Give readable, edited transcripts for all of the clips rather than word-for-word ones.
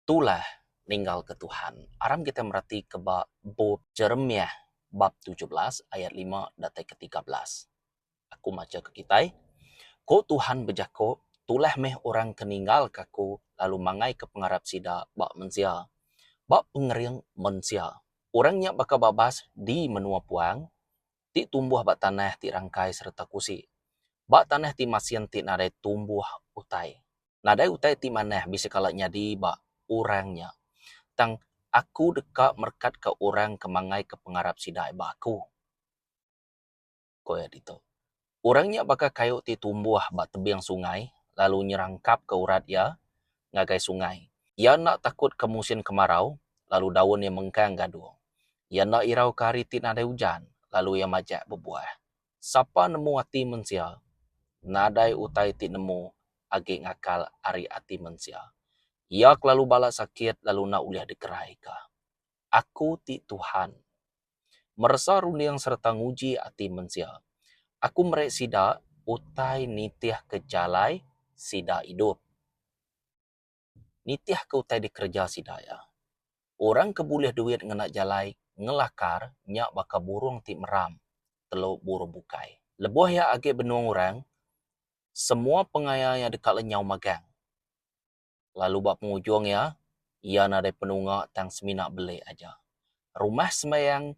Tulah ninggalka Tuhan. Aram kitai meratika ba bup Jeremiah bab 17 ayat 5 datai ke 13. Aku macha ke kitai. Ku Tuhan bejaku, Tulah meh orang ke ninggalka Aku lalu mangaika pengarap sida ba mensia, ba pengering mensia. Orang nya baka babas di menua puang ti tumbuh ba tanah ti rangkai sereta kusi, ba tanah ti masin ti nadai tumbuh utai. Nadai utai ti manah bisi kala nyadi ba orang nya. Tang Aku deka merekatka orang ke mangaika pengarap sida ba Aku. Ku iya ditu. Orang nya baka kayu ti tumbuh ba tebing sungai lalu nyerangkapka urat iya ngagai sungai. Iya enda takutka musin kemarau lalu daun iya mengkang gadung. Iya enda irauka hari ti nadai ujan lalu iya majak bebuah. Sapa nemu ati mensia? Nadai utai ti nemu agi ngakal ari ati mensia. Iya kelalu balat sakit lalu enda ulih dikeraika. Aku ti Tuhan, meresa runding sereta nguji ati mensia. Aku meri sida utai nitihka jalai sida idup. Nitihka utai dikereja sida iya. Orang ke bulih duit ngena jalai ngelakar nya baka burung ti meram telu burung bukai. Lebuh iya agi benung orang, semua pengaya iya deka lenyau magang. Lalu ba pengujung iya, iya nadai penunga tang semina beli aja. Rumah sembayang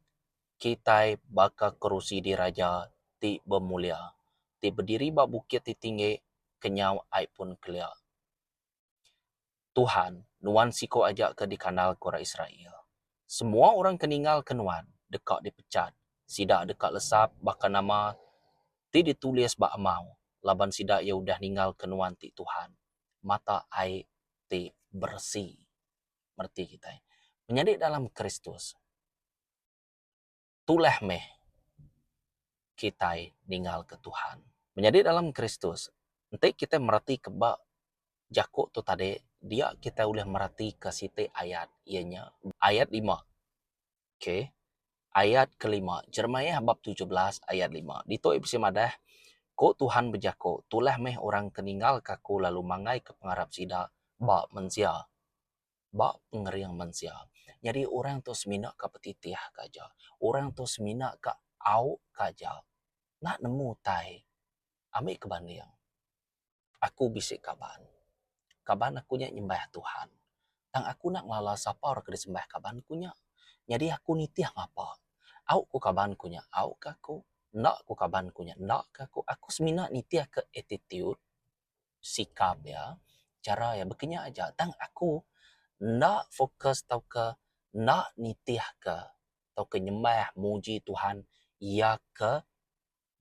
kitai baka kerusi diraja ti bemulia, ti bediri ba bukit ti tinggi kenyau ai pun kelia. Tuhan, Nuan siku aja ke dikandalka orang Israel. Semua orang ke ninggalka Nuan deka dipechat. Sida deka lesap baka nama ti ditulis ba amau, laban sida iya udah ninggalka Nuan ti Tuhan, mata ai ti beresi. Mereti kitai. Menyadi dalam Kristus. Tulah meh kitai ninggalka Tuhan. Menyadi dalam Kristus, enti kitai meratika ba jaku tu tadi, dia kitai ulih meratika siti ayat iya nya ayat lima. Okay. Ayat kelima, Jeremiah bab 17 ayat lima. Ditu iya bisi madah, Ku Tuhan bejaku, Tulah meh orang ke ninggalka Aku lalu mangaika pengarap sida ba mensia. Ba pengering mensia. Nyadi orang tu semina ka betitih ka aja. Orang tu semina ka au ka aja. Enda nemu utai. Ambi ke banding. Aku bisi kaban. Kaban aku nya nyembah Tuhan. Tang aku enda ngelala sapa orang ke disembah kaban ku nya. Nyadi aku nitih ngapa. Au ku kaban ku nya au ka aku. Enda ku kaban ku nya enda ka aku. Aku semina nitih ke attitude. Sikap iya, chara iya baka nya aja. Tang aku enda fokus tauka enda nitihka tauka nyembah muji Tuhan iya ke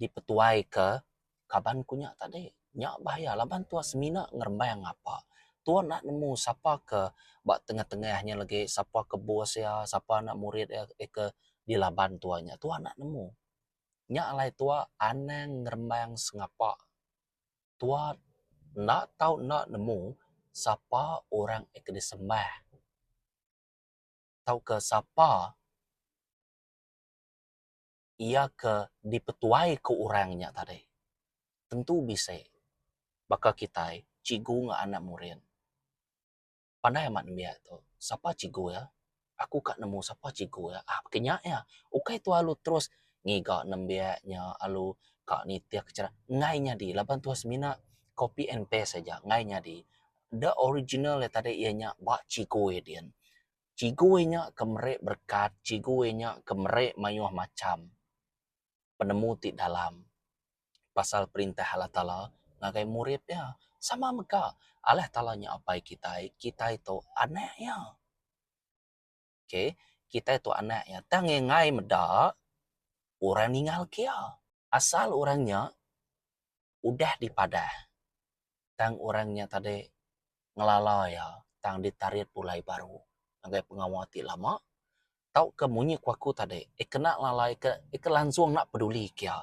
dipetuaika kaban ku nya tadi. Nya bahaya laban tuah semina ngerembang ngapa. Tuah enda nemu sapa ke ba tengah-tengah nya lagi, sapa ke bos iya, sapa anak murid iya ke dilaban tuah nya. Tuah enda nemu. Nya alai tuah anang ngerembang sengapa. Tua enda tau enda nemu sapa orang ke disembah tauka sapa iya ke dipetuaika orang nya tadi. Tentu bisi baka kitai cikgu enggau anak murid. Pandai amat nembiak tu. Sapa cikgu iya? Aku ka nemu sapa cikgu iya. Ah ke nya iya. Ukai tu alu terus ngiga nembiak nya alu ka nitih ke chara. Enggai nyadi laban tuah semina copy and paste aja enggai nyadi. The original iya tadi iya nya ba cikgu iya din. Cikgu iya nya ke meri berekat, cikgu iya nya ke meri mayuh macham. penemu ti dalam pasal perintah Allah Taala ngagai murid iya. Sama mega Allah Taala nya apai kitai, kitai tu anak iya. Okay, kitai tu anak iya. Tang iya enggai meda orang ninggalka iya. Asal orang nya udah dipadah tang orang nya tadi ngelala iya tang ditarit pulai baru ngagai pengawa ti lama tauka munyi ku aku tadi eh kena lalai ke eh ke langsung enda peduli ke iya.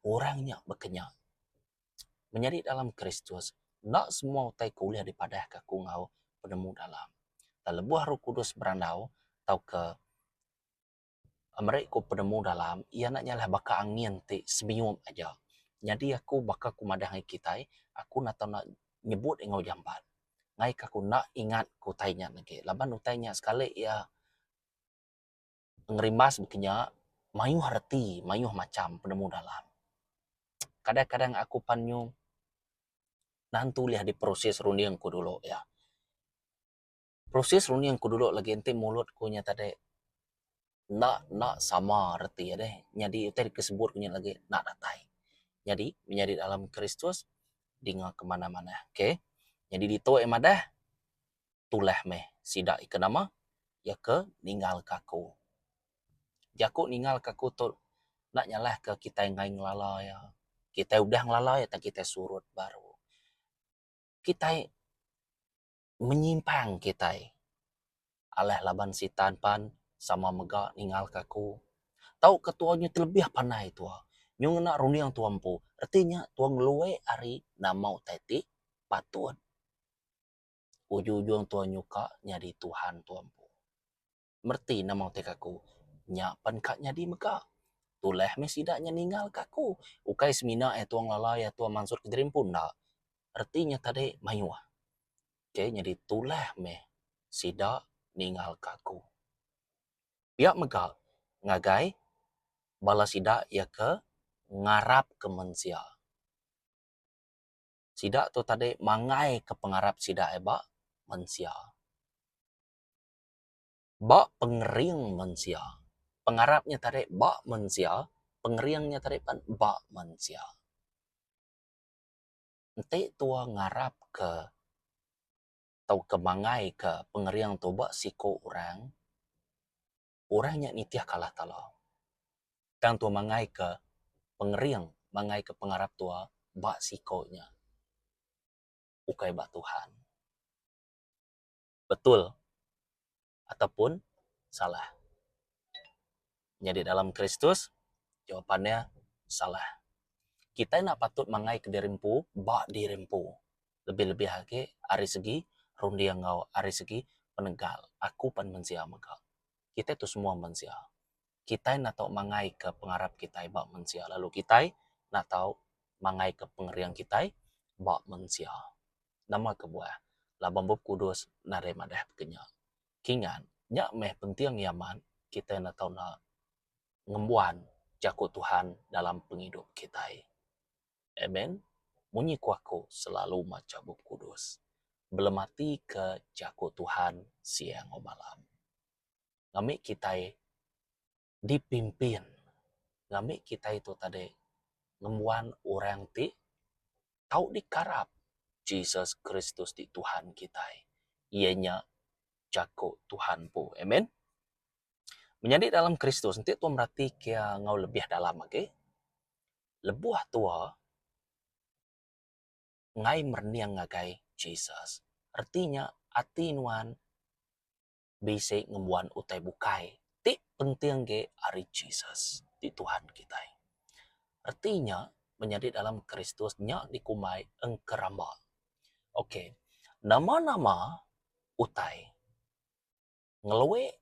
Orang nya baka nya. Menyadi dalam Kristus enda semua utai ke ulih dipadahka aku enggau penemu dalam. Tang lebuh Roh Kudus berandau tauka Meri ku penemu dalam iya enda nyalah baka angin ti semiup aja. Nyadi aku baka ku madah ngagai kitai, aku enda tau enda nyebut enggau jampat. Ngaika aku enda ingat ke utai nya agi laban utai nya sekali iya ngerimbas baka nya mayuh reti mayuh macham penemu dalam. Kadang-kadang aku pan nyu nan tu ulih diproses runding ku dulu iya. Proses runding ku dulu lagi enti mulut ku nya tadi enda enda sama reti iya deh nyadi utai disebut ku nya lagi enda datai. Nyadi menyadi dalam Kristus dinga ke manah-manah okay. Nyadi ditu iya madah tulah meh sida ika nama iya ke ninggalka aku. Jaku ninggalka aku tu enda nyalahka kitai enggai ngelala iya. Kitai udah ngelala iya tang kitai surut baru. Kitai menyimpang kitai alah laban sitan pan sama mega ninggalka aku. Tauka tua nyu telebih pandai tua nyu ngena runding tua empu reti nya tua ngelui ari nama utai ti patut. Ujung-ujung tua nyuka nyadi Tuhan tua empu. Mereti nama utai ke aku nya pan ka nyadi mega. Tulah meh sida nya ninggalka aku. Ukai semina iya tua ngelala iya tua mansut kediri empu enda. Reti nya tadi mayuh. Okay nyadi tulah meh sida ninggalka aku. Pia mega ngagai bala sida iya ke ngarapka mensia. Sida tu tadi mangaika pengarap sida iya ba mensia. Ba pengering mensia. Pengarap nya tadi ba mensia, pengering nya tadi pan ba mensia. Enti tua ngarapka tauka mangaika pengering tu ba siku orang, orang nya nitihka Allah Taala. Tang tua mangaika pengering, mangaika pengarap tua ba siku nya ukai ba Tuhan. Betul ataupun salah? Nyadi dalam Kristus, jawapan iya salah. Kitai enda patut mangai ke diri empu ba diri empu. Lebih-lebih agi ari segi runding enggau ari segi penegal. Aku pan mensia mega. Kitai tu semua mensia. Kitai enda tau mangai ke pengarap kitai ba mensia lalu kitai enda tau mangai ke pengering kitai ba mensia. Nama kebuah? Laban Bup Kudus nadai madah baka nya. Kingat, nya meh penting iya amat kitai enda tau enda ngembuan Jaku Tuhan dalam pengidup kitai. Amen. Munyi ku aku selalu macha Bup Kudus, belematika Jaku Tuhan siang enggau malam. Ngambi kitai dipimpin ngambi kitai tu tadi ngembuan orang ti tau dikarap Jesus Kristus ti Tuhan kitai iya nya jaku Tuhan empu. Amen. Menyadi dalam Kristus enti tua merati ke iya enggau lebih dalam agi lebuh tua enggai merening ngagai Jesus reti nya ati nuan bisi ngembuan utai bukai ti penting agi ari Jesus ti Tuhan kitai. Reti nya menyadi dalam Kristus nya dikumbai engkeramba. Ok, nama-nama utai ngelui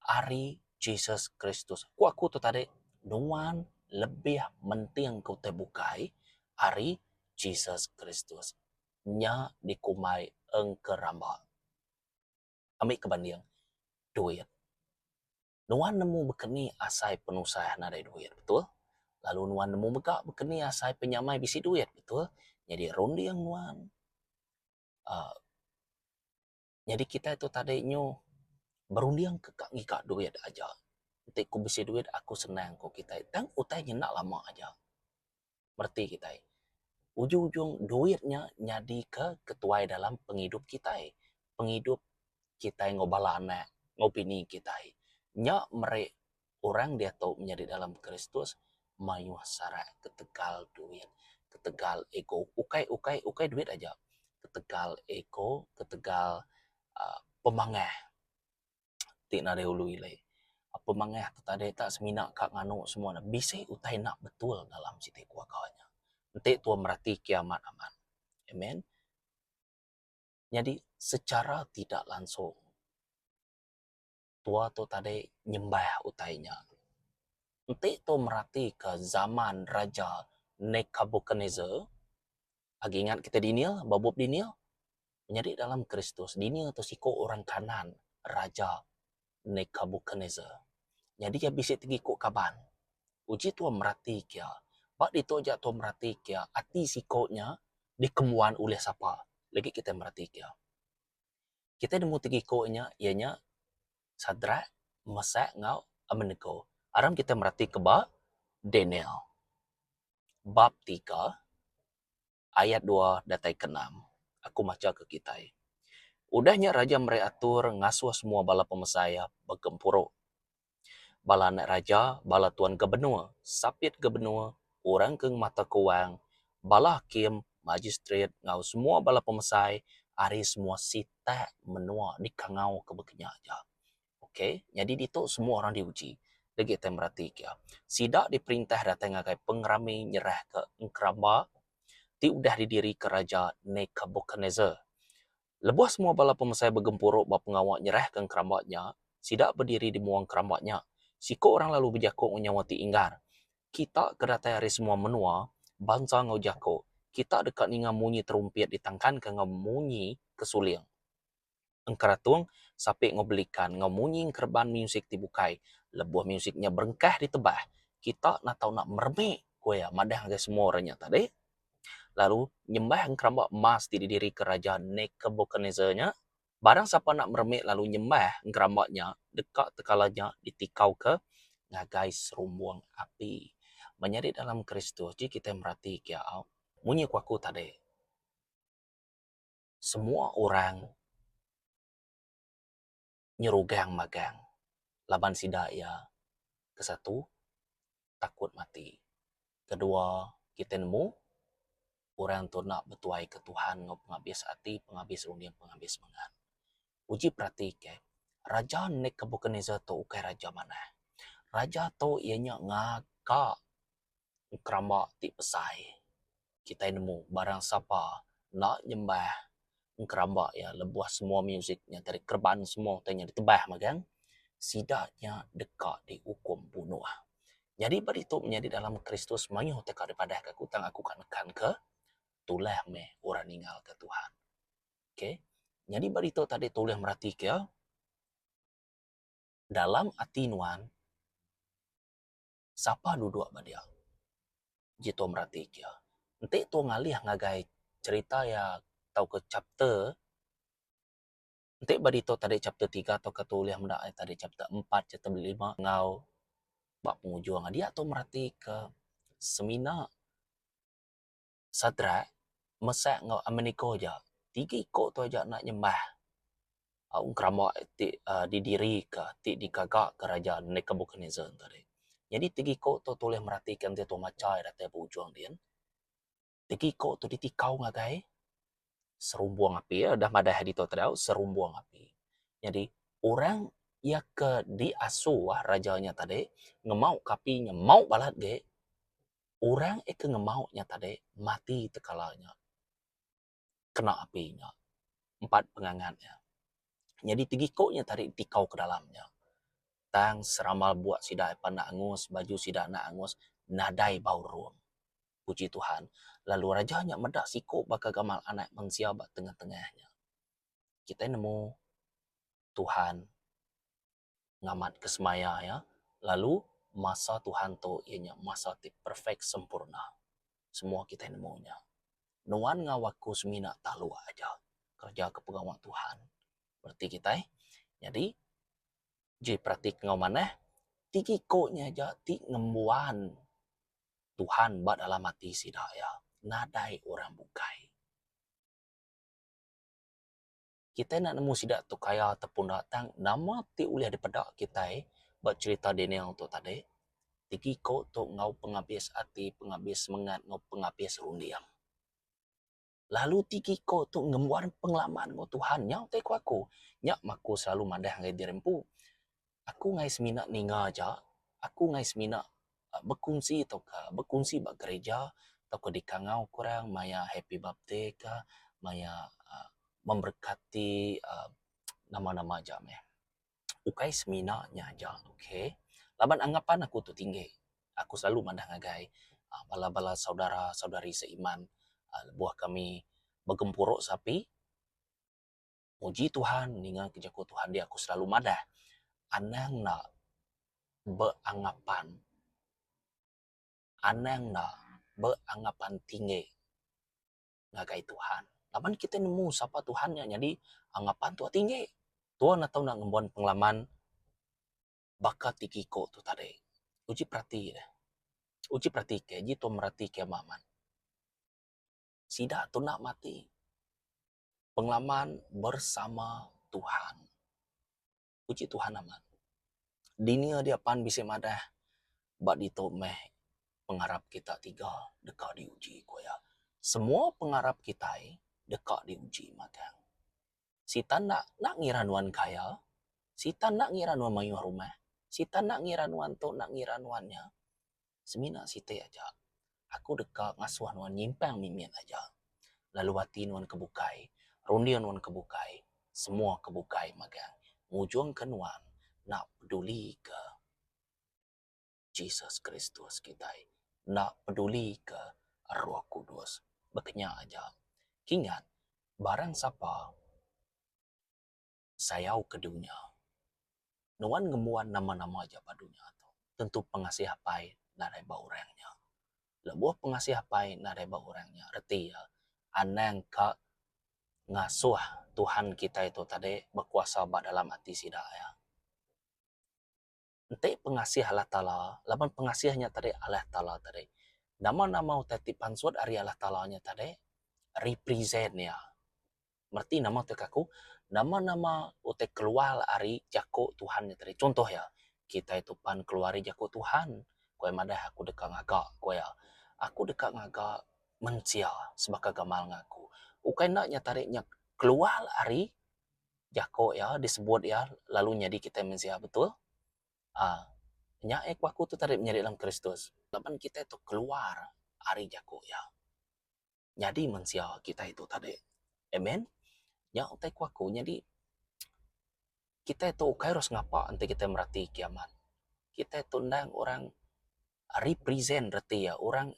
ari Jesus Kristus. Ku aku tu tadi, nuan lebih menting ke utai bukai ari Jesus Kristus. Nya dikumbai engkeramba. Ambi ke banding, duit. Nuan nemu baka ni asai penusah nadai duit, betul? Lalu nuan nemu mega baka ni asai penyamai bisi duit, betul? Nyadi runding nuan uhh nyadi kitai tu tadi nyu berunding ke ka ngiga duit aja. Enti ku bisi duit aku senang ku kitai tang utai nya enda lama aja. Mereti kitai. Ujung-ujung duit nya nyadika ketuai dalam pengidup kitai. Pengidup kitai enggau bala anak enggau bini kitai. Nya meri orang diatu menyadi dalam Kristus mayuh sarak ketegal duit, ketegal ego. Ukai ukai ukai duit aja. Ketegal ego, ketegal uhh pemangah. Ti nadai ulu ili. Pemangah tu tadi tak semina ka nganu semua ne bisi utai enda betul dalam siti keluarga nya. Enti tua merati ke amat amat. Amen. Nyadi secara tidak langsung tua tu tadi nyembah utai nya. Enti tua merati ke zaman Raja Nebuchadnezzar agi ingat kita Daniel ba bup Daniel. Menyadi dalam Kristus, dini tu siku orang kanan Raja Nebukadnezar. Nyadi iya bisi tiga iku kaban. Uji tua merati ke iya. Ba ditu aja tua merati ke iya, ati siku nya dikembuan ulih sapa. Lagi kitai merati ke iya. Kitai nemu tiga iku nya iya nya Sadrak, Mesak enggau Abednego. Aram kitai merati ke ba Daniel bab tiga ayat dua datai ke enam. Aku macha ke kitai. Udah nya raja meri atur ngasuh semua bala pemesai iya begempuru. Bala anak raja, bala tuan gabenor, sapit gabenor, orang ke ngemataka wang, bala hakim, majistret enggau semua bala pemesai ari semua sitak menua dikangauka baka nya aja. Ok, nyadi ditu semua orang diuji. Legi tai meratika. Sida diperintah datai ngagai pengerami nyerahka engkeramba ti udah didirika Raja Nebukadnesar. Lebuh semua bala pemesai begempuru ba pengawa nyerahka engkeramba nya, sida bediri di mua engkeramba nya. Siku orang lalu bejaku enggau nyawa ti inggar, Kita ke datai ari semua menua, bansa enggau jaku, kita deka ninga munyi terumpit ditangkanka enggau munyi kesuling, engkeratung, sapi enggau belikan, enggau munyi engkereban musik ti bukai. Lebuh musik nya berengkah ditebah, kita enda tau enda meremi, ku iya madah ngagai semua orang nya tadi. Lalu nyembah engkeramba emas ti didirika Raja Nebukadnesar nya, barang sapa enda meremi lalu nyembah engkeramba nya deka tekala nya ditikauka ngagai serumbung api. Menyadi dalam Kristus ji kitai meratika au munyi ku aku tadi semua orang nyerugang magang laban sida iya kesatu takut mati. Kedua kitai nemu orang tu enda betuai ke Tuhan enggau pengabis ati, pengabis runding, pengabis semengat. Uji perati ke Raja Nebukadnesar tu ukai raja manah. Raja tu iya nya ngaga engkeramba ti besai. Kitai nemu barang sapa enda nyembah engkeramba iya lebuh semua muzik nya tadi kereban semua utai nya ditebah magang sida nya deka diukum bunuh. Nyadi ba ditu menyadi dalam Kristus mayuh utai ka dipadahka aku tang aku ka nekanka tulah meh orang ninggalka Tuhan. Okay. Nyadi ba ditu tadi tulih meratika dalam ati nuan Sapa duduk ba dia? Ji tua merati ke. Enti tua ngalih ngagai cherita iya tauka chapter enti ba ditu tadi chapter tiga tauka tu ulih meda iya tadi chapter empat chapter lima enggau ba pengujung dia tu merati ke semina Sadrak, Mesak enggau Abednego aja. Tiga iku tu aja enda nyembah engkeramba ti didirika ti digaga Raja Nebukadnesar tadi. Nyadi tiga iku tu tulih meratika enti tu macha iya datai ba ujung din. Tiga iku tu ditikau ngagai serumbung api udah madah ditu tadi au serumbung api. Nyadi orang iya ke diasuh raja nya tadi ngemau ke api nya mau balat agi. Orang ke ngemau nya tadi mati tekala nya kena api nya empat pengangat nya. Nyadi tiga iku nya tadi tikau ke dalam nya. Tang seramal buak sida apan enda angus, baju sida enda angus nadai bau rum. Puji Tuhan lalu raja nya meda siku baka gamal anak mensia ba tengah-tengah nya. Kitai nemu Tuhan ngamatka semaya iya lalu masa Tuhan tu iya nya masa ti perfect sempurna. Semua kitai nemu nya. Nuan enggau aku semina taluk aja kereja ke pengawa Tuhan. Reti kitai nyadi ji peratika enggau manah ti iko nya aja ti ngembuan Tuhan ba dalam ati sida iya nadai orang bukai. Kitai enda nemu sida tu kaya ataupun enda tang nama ti ulih dipeda kitai ba cherita Daniel tu tadi tiga iko tu enggau pengabis ati, pengabis semengat enggau pengabis runding. Lalu tiga iko tu ngembuan pengalaman enggau Tuhan nya utai ku aku. Nya meh aku selalu madah ngagai diri empu. Aku ngagai semina ninga aja, aku ngagai semina bekunsi tauka bekunsi ba gereja tauka dikangau ku orang maya happy birthday ka maya uhh memberkati uhh nama-nama aja meh. Ukai semina nya aja okay laban anggapan aku tu tinggi aku selalu madah ngagai bala-bala saudara saudari seiman uhh lebuh kami begempuru sapi. Muji Tuhan ninga ke jaku Tuhan dia aku selalu madah anang enda beanggapan anang enda beanggapan tinggi ngagai Tuhan. Laban kitai nemu sapa Tuhan nya nyadi anggapan tua tinggi. Tua enda tau enda ngembuan pengalaman baka ti kiko tu tadi. Uji perati deh. Uji perati ke ji tua merati ke amat amat. Sida tu enda mati. Pengalaman bersama Tuhan. Puji Tuhan amat. Dinia dia pan bisi madah ba ditu meh pengarap kita tiga deka diuji ku iya. Semua pengarap kitai deka diuji magang. Sitan enda enda ngira nuan kaya, sitan enda ngira nuan mayuh rumah, sitan enda ngira nuan tu enda ngira nuan nya. Semina siti aja, aku deka ngasuh nuan nyimpang mimit aja. Lalu ati nuan ke bukai, runding nuan ke bukai, semua ke bukai magang ngujungka nuan enda pedulika Jesus Kristus kitai, enda pedulika Roh Kudus. Baka nya aja. Kingat, barang sapa sayau ke dunya. Nuan ngembuan nama-nama aja ba dunya tu. Tentu pengasih apai nadai ba orang nya. Lebuh pengasih apai nadai ba orang nya reti iya anang ka ngasuh Tuhan kitai tu tadi bekuasa ba dalam ati sida iya. Enti pengasih Allah Taala laban pengasih nya tadi Allah Taala tadi nama-nama utai ti pansut ari Allah Taala nya tadi represent iya. Mereti nama tu ke aku, nama-nama utai keluar ari jaku Tuhan nya tadi. Contoh iya, kitai tu pan keluar ari jaku Tuhan. Ku iya madah aku deka ngaga, ku iya. Aku deka ngaga mensia sebaka gamal enggau aku. Ukai enda nya tadi nya keluar ari jaku iya disebut iya lalu nyadi kitai mensia betul? Aaa nya iya ku aku tu tadi menyadi dalam Kristus. Laban kitai tu keluar ari jaku iya. Nyadi mensia kitai tu tadi. Amen. Nya utai ku aku nyadi kitai tu ukai terus ngapa enti kitai merati kiamat. Kitai tu endang orang represent reti iya orang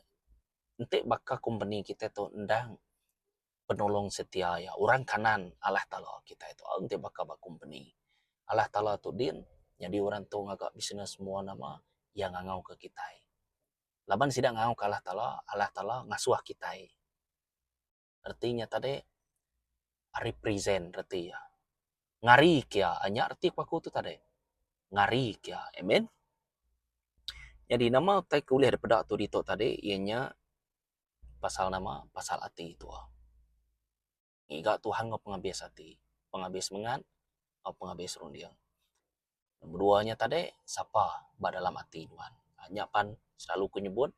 enti baka kompeni kitai tu endang penolong setia iya orang kanan Allah Taala kitai tu enti baka ba kompeni. Allah Taala tu din nyadi orang tu ngaga bisnes semua nama iya ngangau ke kitai. Laban sida ngangauka Allah Taala, Allah Taala ngasuh kitai. Reti nya tadi represent reti iya. Ngari ke iya, nya reti ku aku tu tadi. Ngari ke iya. Amen. Nyadi nama utai ke ulih dipeda tu ditu tadi iya nya pasal nama? Pasal ati tua. Ngiga Tuhan enggau pengabis ati, pengabis semengat enggau pengabis runding. Nombor dua nya tadi, sapa ba dalam ati nuan. Nya pan selalu ku nyebut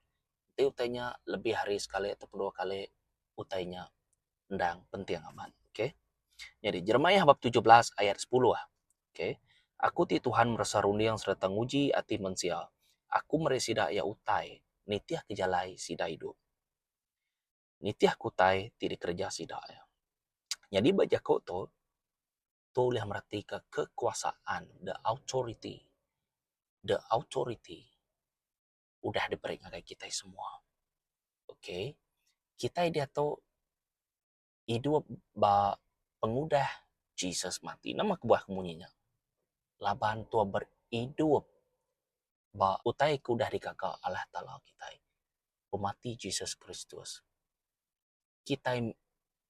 enti utai nya lebih ari sekali ataupun dua kali utai nya endang penting amat. Okay. Nyadi Jeremiah bab 17 ayat 10. Okay. Aku ti Tuhan meresa runding sereta nguji ati mensia. Aku meri sida iya utai nitihka jalai sida idup. Nitih ke utai ti dikereja sida iya. Nyadi ba jaku tu, tu ulih meratika kekuasaan the authority, the authority udah diberi ngagai kitai semua. Okay, kitai diatu idup ba pengudah Jesus mati. Nama kebuah ke munyi nya? Laban tua beridup ba utai ke udah digaga Allah Taala kitai. Pemati Jesus Kristus. Kitai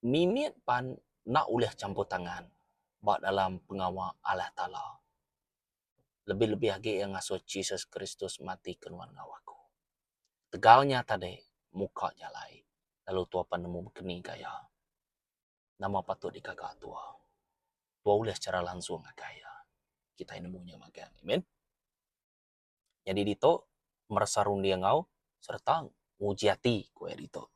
mimit pan enda ulih champur tangan ba dalam pengawa Allah Taala. Lebih-lebih agi iya ngasuh Jesus Kristus mati ke nuan enggau aku. Tegal nya tadi muka jalai lalu tua pan nemu bekeni gaya nama patut digaga tua. Tua ulih secara langsung ngagai iya. Kitai nemu nya magang. Amen. Nyadi ditu meresa runding enggau sereta nguji ati ku iya ditu.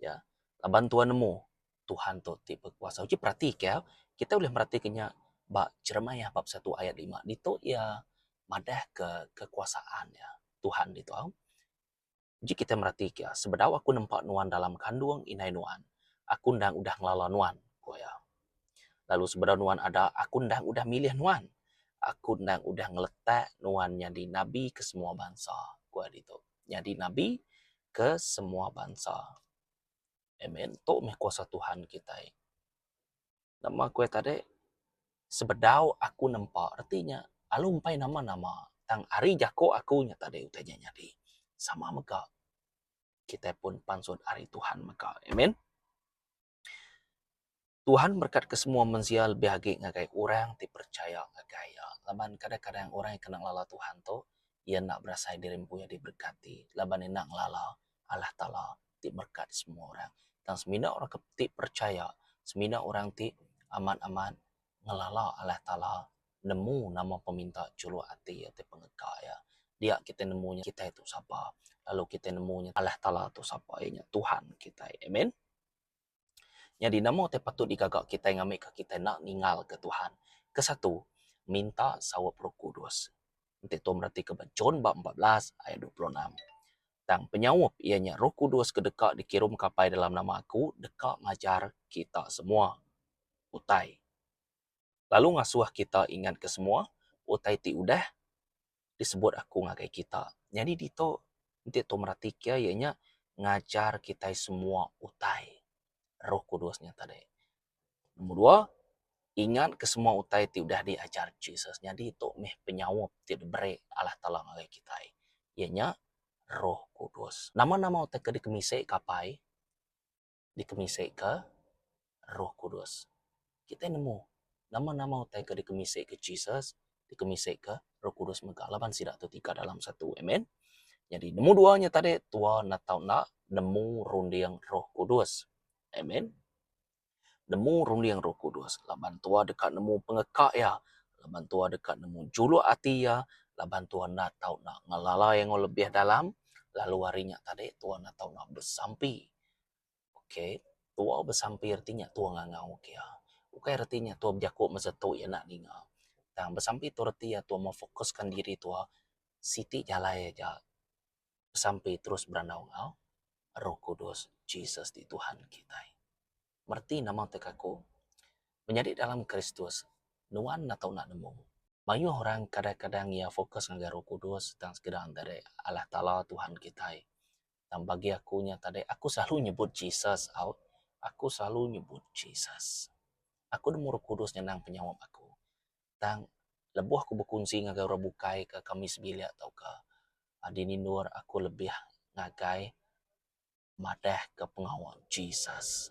Ya. Laban tuan nemu Tuhan tu ti bekuasa. Uji peratika kitai ulih meratika nya ba Jeremiah bab satu ayat lima. Ditu iya madahka kekuasaan iya Tuhan ditu au. Uji kitai meratika sebedau aku nempa nuan dalam kandung indai nuan, aku endang udah ngelala nuan, ku iya. Lalu sebedau nuan ada, aku endang udah milih nuan. Aku endang udah ngeletak nuan nyadi nabi ke semua bansa, ku iya ditu. Nyadi nabi ke semua bansa. Amen. Tu meh kuasa Tuhan kitai. Nama ku iya tadi sebedau aku nempa reti nya alu empai nama-nama tang ari jaku aku nya tadi utai nya nyadi. Sama mega kitai pun pansut ari Tuhan mega. Amen. Tuhan merekat ke semua mensia lebih agi ngagai orang ti percaya ngagai iya. Laban kadang-kadang orang ke enda ngelala Tuhan tu iya enda berasai diri empu iya diberkati laban iya enda ngelala Allah Taala ti merekat semua orang. Tang semina orang ke ti percaya, semina orang ti amat-amat ngelala Allah Taala nemu nama peminta juluk ati iya ti pengeka iya. Dia kitai nemu nya kitai tu sapa lalu kitai nemu nya Allah Taala tu sapa iya nya Tuhan kitai. Amen. Nyadi nama utai patut digaga kitai ngambika kitai enda ninggalka Tuhan? Kesatu, minta saup Roh Kudus. Enti tu meretika ba John bab 14 ayat 26. Tang penyaup iya nya Roh Kudus ke deka dikirumka Apai dalam nama aku deka ngajar kita semua utai. Lalu ngasuh kita ingatka semua utai ti udah disebut aku ngagai kita. Nyadi ditu enti tu meratika iya nya ngajar kitai semua utai Roh Kudus nya tadi. Nombor dua, ingatka semua utai ti udah diajar Jesus. Nyadi tu meh penyaup ti diberi Allah Taala ngagai kitai iya nya Roh Kudus. Nama-nama utai ke dikemisi ka apai dikemisika Roh Kudus. Kitai nemu nama-nama utai ke dikemisika Jesus, dikemisika Roh Kudus mega laban sida tu tiga dalam satu. Amen. Nyadi nemu dua nya tadi tua enda tau enda nemu runding Roh Kudus. Amen. Nemu runding Roh Kudus laban tua deka nemu pengeka iya, laban tua deka nemu juluk ati iya, laban tua enda tau enda ngelala iya enggau lebih dalam lalu ari nya tadi tua enda tau enda besampi. Ok, tua besampi reti nya tua ngangau ke iya. Ukai reti nya tua bejaku masa tu iya enda ninga. Tang besampi tu reti iya tua memfokuskan diri tua siti jalai aja besampi terus berandau enggau Roh Kudus Jesus ti Tuhan kitai. Mereti nama tek aku? Menyadi dalam Kristus, nuan enda tau enda nemu. Mayuh orang kadang-kadang iya fokus ngagai Roh Kudus tang sekeda entara Allah Taala Tuhan kitai. Tang bagi aku nya tadi aku selalu nyebut Jesus au. Aku selalu nyebut Jesus. Aku nemu Roh Kudus nyenang penyaup aku. Tang lebuh aku bekunsi ngagai orang bukai ke kami sebilik tauka dini endur aku lebih ngagai madahka pengawa Jesus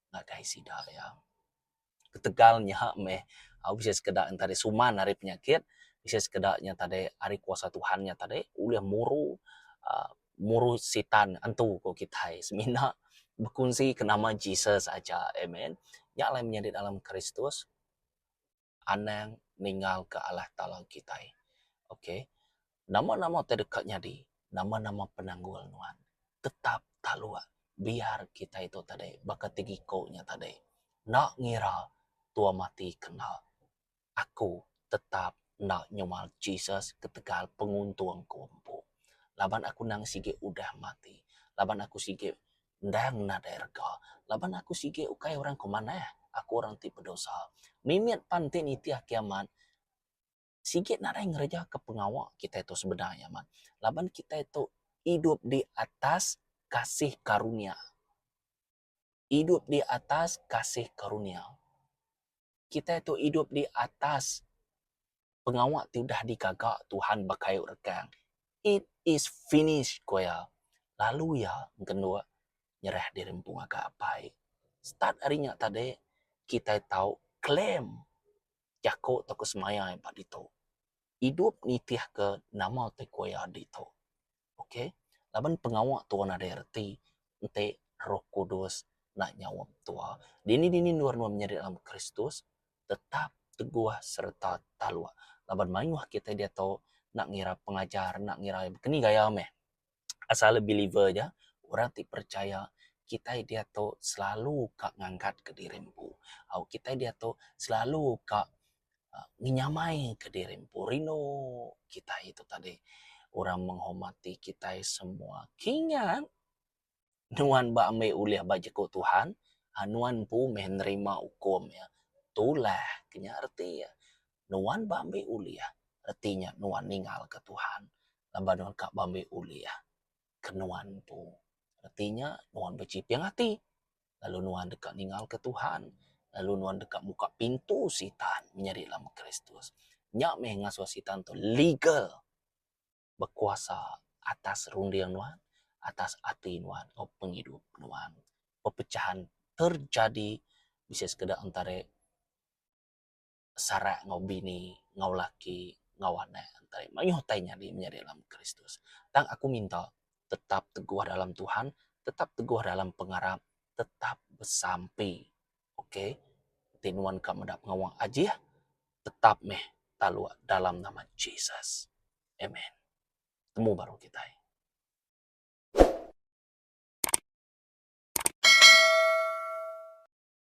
ngagai sida iya. Ketegal nya meh au bisi sekeda enta deh suman ari penyakit, bisi sekeda nya tadi ari kuasa Tuhan nya tadi ulih muru uhh muru sitan antu ku kitai semina bekunsi ke nama Jesus aja amen. Nya alai menyadi dalam Kristus anang ninggalka Allah Taala kitai. Ok. Nama-nama ti deka nyadi, nama-nama penanggul nuan, tetap taluk biar kitai tu tadi baka ti giko nya tadi. Enda ngira tua mati ke enda, aku tetap enda nyual Jesus ketegal penguntung ku empu. Laban aku endang sigi udah mati, laban aku sigi Endang nadai rega laban aku sigi ukai orang ke manah, aku orang ti bedosa. Mimit pan ti nitih kiamat sigi nadai ngereja ke pengawa kitai tu sebenar iya amat laban kitai tu idup di atas kasih karunia. Idup di atas kasih karunia. Kitai tu idup di atas pengawa ti udah digaga Tuhan ba kayu rekang. It is finished, ku iya. Lalu iya engkenduk nyerah diri empu ngagai Apai. Start ari nya tadi, kitai tau claim jaku tauka semaya iya ba ditu. Idup nitihka nama ti ku iya ditu. Ok. Laban pengawa tua nadai reti enti Roh Kudus enda nyaup tua. Dini-dini endur nuan menyadi dalam Kristus, tetap teguh sereta taluk. Laban mayuh kitai diatu enda ngira pengajar, enda ngira keni gaya meh. Asal believer aja, orang ti percaya kitai diatu selalu ka ngangkatka diri empu. Au kitai diatu selalu ka ngenyamai ke diri empu rindu kitai tu tadi. Orang menghormati kitai semua. Kingat nuan ba ambi ulih ba jeku Tuhan, nuan empu meh nerima ukum iya. Tulah ke nya reti iya. Nuan ba ambi ulih, reti nya nuan ninggalka Tuhan laban nuan ka ba ambi ulih ke nuan empu. Reti nya nuan bechiping ati lalu nuan deka ninggalka Tuhan. Lalu nuan deka muka pintu Sitan menyadi dalam Kristus. Nya meh ngasuh Sitan tu legal bekuasa atas runding nuan, atas ati nuan enggau pengidup nuan. Pepecahan terjadi bisi sekeda entara sarak enggau bini, enggau laki, enggau anak entara mayuh utai nyadi menyadi dalam Kristus. Tang aku minta tetap teguh dalam Tuhan, tetap teguh dalam pengarap, tetap besampi. Ok. Enti nuan ka meda pengawa ajih, tetap meh taluk dalam nama Jesus. Amen. Temu baru kitai.